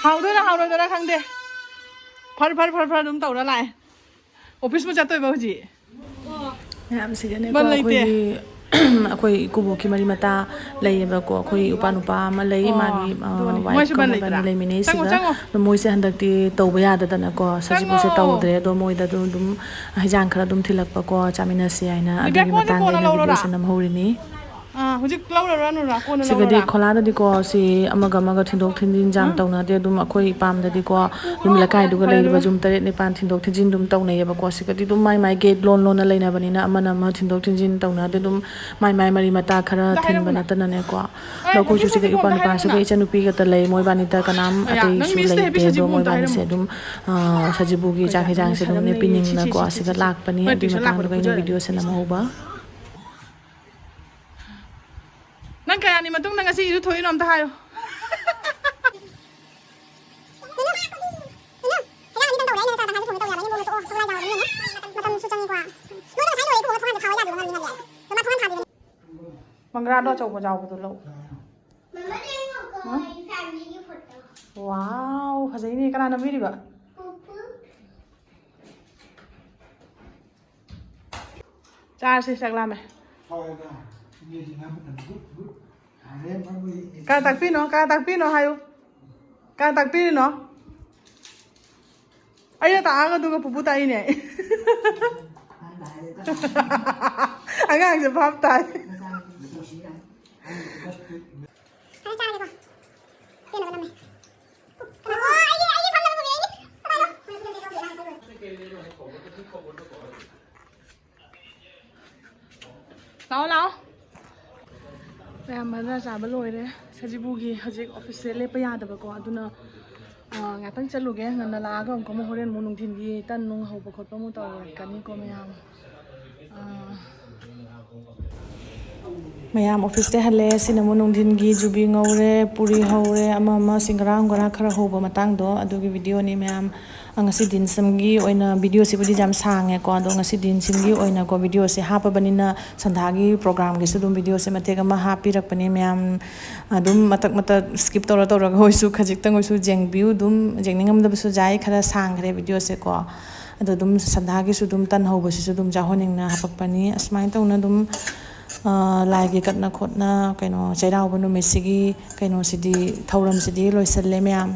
ꯍꯥꯎꯗꯣꯏꯔꯥ ꯍꯥꯎꯔꯣꯏꯗꯣꯏꯔꯥ ꯈꯪꯗꯦ꯫ ꯐꯔ ꯐꯔ ꯐꯔ ꯐꯔ ꯑꯗꯨꯝ ꯇꯧꯔ ꯂꯥꯛꯑꯦ꯫ ꯑꯣꯐꯤꯁꯄꯨ ꯆꯠꯇꯣꯏꯕ ꯍꯧꯖꯤꯛ? ꯃꯌꯥꯝꯁꯤꯒꯅꯦꯀꯣ, ꯕꯟ ꯂꯩꯇꯦ꯫ ꯑꯩꯈꯣꯏꯒꯤ ꯑꯩꯈꯣꯏ ꯏꯀꯨꯕꯣꯛꯀꯤ ꯃꯔꯤ ꯃꯇꯥ ꯂꯩꯌꯦꯕꯀꯣ꯫ ꯑꯩꯈꯣꯏ ꯏꯄꯥ ꯅꯨꯄꯥ ꯑꯃ ꯂꯩ, ꯑꯣ, ꯃꯥꯒꯤ, ꯑ, ꯑꯗꯨꯅꯤ꯫ ꯋꯥꯏꯐ ꯃꯣꯏꯁꯨ ꯕꯟ ꯀꯝꯃꯒ ꯂꯩꯇ꯭ꯔꯥ? ꯂꯩꯃꯤꯟꯅꯩ ꯆꯪꯉꯣ, ꯁꯤꯒ꯫ ꯆꯪꯉꯣ꯫ ꯑꯗꯣ ꯃꯣꯏꯁꯦ ꯍꯟꯗꯛꯇꯤ ꯇꯧꯕ ꯌꯥꯗꯗꯅꯀꯣ, ꯁꯖꯤꯕꯨꯁꯦ ꯆꯪꯉꯣ꯫ ꯇꯧꯗ꯭ꯔꯦ꯫ ꯑꯗꯣ ꯃꯣꯏꯗ ꯑꯗꯨꯝ, ꯑꯗꯨꯝ ꯍꯤꯟꯖꯥꯡ ꯈꯔ ꯑꯗꯨꯝ ꯊꯤꯜꯂꯛꯄꯀꯣ, ꯆꯥꯃꯤꯟꯅꯁꯤ ꯍꯥꯏꯅ꯫ ꯗꯤꯕꯤꯌꯥ, ꯑꯗꯨꯒꯤ ꯀꯣꯟꯁꯦ ꯃꯇꯥꯡꯗ ꯀꯣꯟꯅ ꯑꯩꯅ ꯂꯧꯔꯣꯔꯥ? ꯚꯤꯗꯤꯑꯣꯁꯦ ꯅꯝꯍꯧꯔꯤꯅꯤ꯫ ꯑꯥ, ꯍꯧꯖꯤꯛ ꯂꯧꯔꯔꯅꯨꯔꯥ? ꯀꯣꯟꯅ ꯁꯤꯒꯗꯤ ꯂꯧꯔꯣꯔꯥ? ꯈꯣꯂꯥꯗꯗꯤꯀꯣ, ꯁꯤ ꯑꯃꯒ ꯑꯃꯒ ꯊꯤꯟꯗꯣꯛ ꯊꯤꯟꯖꯤꯟ ꯌꯥꯝ ꯎꯝ꯫ ꯇꯧꯅꯗꯦ꯫ ꯑꯗꯨꯝ ꯑꯩꯈꯣꯏ ꯏꯄꯥꯝꯗꯗꯤꯀꯣ, ꯑꯗꯨꯝ ꯂꯩꯀꯥꯏꯗꯨꯒ ꯐꯔꯦ ꯂꯩꯔꯤꯕ ꯑꯗꯨꯒ꯫ ꯌꯨꯝ ꯇꯔꯦꯠ ꯅꯤꯄꯥꯟ ꯊꯤꯟꯗꯣꯛ ꯊꯤꯟꯖꯤꯟ ꯑꯗꯨꯝ ꯇꯧꯅꯩꯌꯦꯕꯀꯣ꯫ ꯁꯤꯒꯗꯤ ꯑꯗꯨꯝ ꯃꯥꯏ ꯃꯥꯏ ꯒꯦꯠ ꯂꯣꯟ ꯂꯣꯟꯅ ꯂꯩꯅꯕꯅꯤꯅ, ꯑꯃꯅ ꯑꯃ ꯊꯤꯟꯗꯣꯛ ꯊꯤꯟꯖꯤꯟ ꯇꯧꯅꯗꯦ꯫ ꯑꯗꯨꯝ ꯃꯥꯏ ꯃꯥꯏ ꯃꯔꯤ ꯃꯇꯥ ꯈꯔ ꯑꯝꯇ ꯊꯤꯟꯕ ꯍꯥꯏꯔꯝꯃꯨꯅꯦ꯫ ꯅꯠꯇꯅꯅꯦꯀꯣ꯫ ꯑꯦ, ꯑꯗꯣ ꯑꯩꯈꯣꯏꯁꯨ ꯅꯣꯇꯤꯁꯇ ꯁꯤꯒ ꯏꯄ꯭ꯋꯥ ꯄꯤꯕꯗꯣ ꯑꯝꯇ ꯅꯨꯄꯥꯁꯤꯒ ꯍꯥꯏꯔꯝꯃꯨꯅ꯫ ꯏꯆꯟꯅꯨꯄꯤꯒꯇ ꯂꯩ꯫ ꯃꯣꯏꯕꯥꯅꯤꯗ ꯀꯅꯥꯝ ꯑꯌꯥ, ꯅꯪ ꯑꯇꯩꯁꯨ ꯃꯤꯁꯇ ꯂꯩꯇꯦ꯫ ꯍꯥꯏꯕꯤꯁꯦ ꯑꯗꯣ ꯄꯤꯕꯗꯣ ꯑꯝꯇ ꯃꯣꯏꯕꯥꯅꯤꯁꯦ ꯍꯥꯏꯔꯝꯃꯨꯅꯦ꯫ ꯑꯗꯨꯝ, ꯑ, ꯁꯖꯤꯕꯨꯒꯤ ꯆꯥꯛ ꯀꯩꯅꯣ, ꯅꯪ ꯍꯤꯟꯖꯥꯡꯁꯦ ꯃꯤꯁ ꯑꯗꯨꯝꯅꯦ ꯍꯥꯏꯔꯝꯅꯦ, ꯁꯤ, ꯁꯤ, ꯄꯤꯅꯤꯡꯅꯀꯣ ꯁꯤ, ꯁꯤ, ꯁꯤꯒ ꯁꯤ꯫ ꯂꯥꯛꯄꯅꯤ꯫ ꯃꯣꯏ ꯑꯗꯨꯒꯤ ꯇꯨꯏꯁꯟ ꯂꯥꯛꯄꯗ ꯃꯇꯥꯡꯗꯨꯒ ꯑꯩꯅ ꯄꯨꯖꯔꯅꯤ꯫ ꯚꯤꯗꯤꯑꯣꯁꯦ ꯅꯝꯍꯧꯕ꯫ ꯅꯪ ꯀꯌꯥꯅꯤ ꯃꯇꯨꯡꯗ ꯉꯁꯤ ꯏꯔꯨ ꯊꯣꯛꯏꯅꯣ ꯑꯝꯇ ꯍꯥꯏꯌꯣ꯫ ꯃꯇꯝꯁꯨ ꯆꯪꯉꯤꯀꯣ꯫ ꯅꯣꯏꯗꯣ ꯉꯁꯥꯏ ꯂꯣꯏꯔꯦ ꯏꯕꯨꯡꯉꯣ, ꯊꯣꯡꯒꯥꯟꯁꯦ ꯐꯥꯎ ꯌꯥꯗꯦꯕ, ꯉꯜꯂꯤ ꯉꯜꯂꯤ꯫ ꯃꯃꯥ ꯊꯣꯡꯒꯥꯟ ꯊꯥꯗ꯭ꯔꯤꯕꯅꯤ꯫ ꯃꯪꯒ꯭ꯔꯥꯗꯣ ꯑꯆꯧꯕ ꯆꯥꯎꯕꯗꯣ ꯂꯧ꯫ ꯃꯃꯥ, ꯅꯪ ꯉꯥꯏꯈꯣ, ꯍꯥ? ꯑꯩ ꯐꯦꯃꯤꯂꯤꯒꯤ ꯐꯣꯇꯣ꯫ ꯋꯥꯎ, ꯐꯖꯩꯅꯦ꯫ ꯀꯅꯥ ꯅꯝꯕꯤꯔꯤꯕ? ꯄꯨꯄꯨ꯫ ꯆꯥꯔꯁꯦ, ꯆꯥꯛ ꯂꯥꯝꯃꯦ꯫ ꯍꯥꯎꯋꯦꯕ꯫ ꯏꯅꯦꯁꯤ ꯉꯥ ꯃꯇꯝ ꯒꯨꯠ ꯒꯨꯠ꯫ ꯀꯥ ꯇꯥꯛꯄꯤꯅꯣ, ꯀꯥ ꯇꯥꯛꯄꯤꯅꯣ ꯍꯥꯏꯌꯨ꯫ ꯀꯥ ꯇꯥꯛꯄꯤꯔꯤꯅꯣ? ꯑꯩꯅ ꯇꯥꯛꯑꯒ ꯑꯗꯨꯒ ꯄꯨꯄꯨ ꯇꯥꯛꯏꯅꯦ꯫ ꯑꯉꯥꯡꯁꯦ ꯚꯥꯞ ꯇꯥꯏ꯫ ꯂꯥꯛꯑꯣ, ꯂꯥꯛꯑꯣ꯫ ꯃꯌꯥꯝ ꯃꯖꯥ ꯆꯥꯕ ꯂꯣꯏꯔꯦ꯫ ꯁꯖꯤꯕꯨꯒꯤ ꯍꯧꯖꯤꯛ ꯑꯣꯐꯤꯁꯁꯦ ꯂꯦꯞꯄ ꯌꯥꯗꯕꯀꯣ, ꯑꯗꯨꯅ, ꯑ, ꯉꯥꯛꯇꯪ ꯆꯠꯂꯨꯒꯦ꯫ ꯉꯟꯅ ꯂꯥꯛꯑꯒ ꯑꯃꯨꯛꯀ ꯑꯃꯨꯛ ꯍꯣꯔꯦꯟ ꯑꯃꯨꯛ ꯅꯨꯡꯊꯤꯟꯒꯤ ꯇꯟ ꯅꯨꯡ ꯍꯧꯕ ꯈꯣꯠꯄ ꯑꯃꯨꯛ ꯇꯧꯔꯛꯀꯅꯤꯀꯣ ꯃꯌꯥꯝ꯫ ꯑ, ꯃꯌꯥꯝ ꯑꯣꯐꯤꯁꯇ ꯍꯜꯂꯦ꯫ ꯁꯤꯅ ꯑꯃꯨꯛ ꯅꯨꯡꯊꯤꯟꯒꯤ ꯖꯨꯕꯤ ꯉꯧꯔꯦ, ꯄꯨꯔꯤ ꯍꯧꯔꯦ, ꯑꯃ ꯑꯃ ꯁꯤꯡꯒꯔꯥ ꯅꯨꯡꯒꯔꯥ ꯈꯔ ꯍꯧꯕ ꯃꯇꯥꯡꯗꯣ ꯑꯗꯨꯒꯤ ꯚꯤꯗꯤꯑꯣꯅꯤ ꯃꯌꯥꯝ꯫ ꯉꯁꯤꯗꯤ ꯏꯟꯁꯝꯒꯤ ꯑꯣꯏꯅ ꯚꯤꯗꯤꯑꯣꯁꯤꯕꯨꯗꯤ ꯌꯥꯝ ꯁꯥꯡꯉꯦꯀꯣ, ꯑꯗꯣ ꯉꯁꯤꯗꯤ ꯏꯟꯁꯝꯒꯤ ꯑꯣꯏꯅꯀꯣ ꯚꯤꯗꯤꯑꯣꯁꯦ ꯍꯥꯞꯄꯕꯅꯤꯅ ꯁꯟꯗꯥꯒꯤ ꯄ꯭ꯔꯣꯒ꯭ꯔꯥꯝꯒꯤꯁꯨ ꯑꯗꯨꯝ ꯚꯤꯗꯤꯑꯣꯁꯦ ꯃꯇꯦꯛ ꯑꯃ ꯍꯥꯞꯄꯤꯔꯛꯄꯅꯦ ꯃꯌꯥꯝ꯫ ꯑꯗꯨꯝ ꯃꯇꯛ ꯃꯇꯛ ꯁ꯭ꯀꯤꯞ ꯇꯧꯔ ꯇꯧꯔꯒ ꯑꯣꯏꯁꯨ ꯈꯖꯤꯛꯇꯪ ꯑꯣꯏꯁꯨ ꯌꯦꯡꯕꯤꯌꯨ꯫ ꯑꯗꯨꯝ ꯌꯦꯡꯅꯤꯡꯉꯝꯗꯕꯁꯨ ꯌꯥꯏ, ꯈꯔ ꯁꯥꯡꯈ꯭ꯔꯦ ꯚꯤꯗꯤꯑꯣꯁꯦꯀꯣ꯫ ꯑꯗꯣ ꯑꯗꯨꯝ ꯁꯟꯗꯥꯒꯤꯁꯨ ꯑꯗꯨꯝ ꯇꯟ ꯍꯧꯕꯁꯤꯁꯨ ꯑꯗꯨꯝ ꯆꯥꯍꯟꯅꯤꯡꯅ ꯍꯥꯄꯛꯄꯅꯤ꯫ ꯑꯁꯨꯃꯥꯏꯅ ꯇꯧꯅ ꯑꯗꯨꯝ, ꯑ, ꯂꯥꯏꯒꯤ ꯀꯠꯅ ꯈꯣꯠꯅ ꯀꯩꯅꯣ ꯆꯩꯔꯥꯎꯕ ꯅꯨꯃꯤꯠꯁꯤꯒꯤ ꯀꯩꯅꯣꯁꯤꯗꯤ, ꯊꯧꯔꯝꯁꯤꯗꯤ ꯂꯣꯏꯁꯤꯜꯂꯦ ꯃꯌꯥꯝ꯫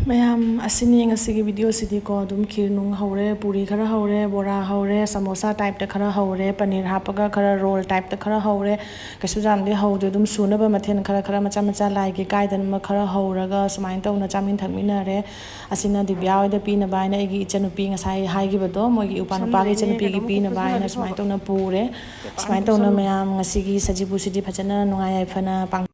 ꯃꯌꯥꯝ, ꯑꯁꯤꯅꯤ ꯉꯁꯤꯒꯤ ꯚꯤꯗꯤꯑꯣꯁꯤꯗꯤꯀꯣ꯫ ꯑꯗꯨꯝ ꯈꯤꯔ ꯅꯨꯡ ꯍꯧꯔꯦ, ꯄꯨꯔꯤ ꯈꯔ ꯍꯧꯔꯦ, ꯕꯣꯔꯥ ꯍꯧꯔꯦ, ꯁꯃꯣꯁꯥ ꯇꯥꯏꯞꯇ ꯈꯔ ꯍꯧꯔꯦ, ꯄꯅꯤꯔ ꯍꯥꯞꯄꯒ ꯈꯔ ꯔꯣꯜ ꯇꯥꯏꯞꯇ ꯈꯔ ꯍꯧꯔꯦ꯫ ꯀꯩꯁꯨ ꯌꯥꯝꯗꯤ ꯍꯧꯗꯦ, ꯑꯗꯨꯝ ꯁꯨꯅꯕ ꯃꯊꯦꯜ ꯈꯔ ꯈꯔ ꯃꯆꯥ ꯃꯆꯥ ꯂꯥꯏꯒꯤ ꯀꯥꯏꯗꯅꯕ ꯈꯔ ꯍꯧꯔꯒ ꯁꯨꯃꯥꯏꯅ ꯇꯧꯅ ꯆꯥꯃꯤꯟ ꯊꯛꯃꯤꯟꯅꯔꯦ꯫ ꯑꯁꯤꯅ ꯗꯤꯕ꯭ꯌꯥ ꯍꯣꯏꯗ ꯄꯤꯅꯕ ꯍꯥꯏꯅ ꯑꯩꯒꯤ ꯏꯆꯟꯅꯨꯄꯤ, ꯉꯁꯥꯏ ꯍꯥꯏꯈꯤꯕꯗꯣ, ꯃꯣꯏꯒꯤ ꯏꯄꯥ ꯅꯨꯄꯥꯒꯤ ꯏꯆꯟꯅꯨꯄꯤꯒꯤ ꯄꯤꯅꯕ ꯍꯥꯏꯅ ꯁꯨꯃꯥꯏꯅ ꯇꯧꯅ ꯄꯨꯔꯦ꯫ ꯁꯨꯃꯥꯏꯅ ꯇꯧꯅ ꯃꯌꯥꯝ ꯉꯁꯤꯒꯤ ꯁꯖꯤꯕꯨꯁꯤꯗꯤ ꯐꯖꯅ ꯅꯨꯡꯉꯥꯏ ꯌꯥꯏꯐꯅ ꯄꯥꯡ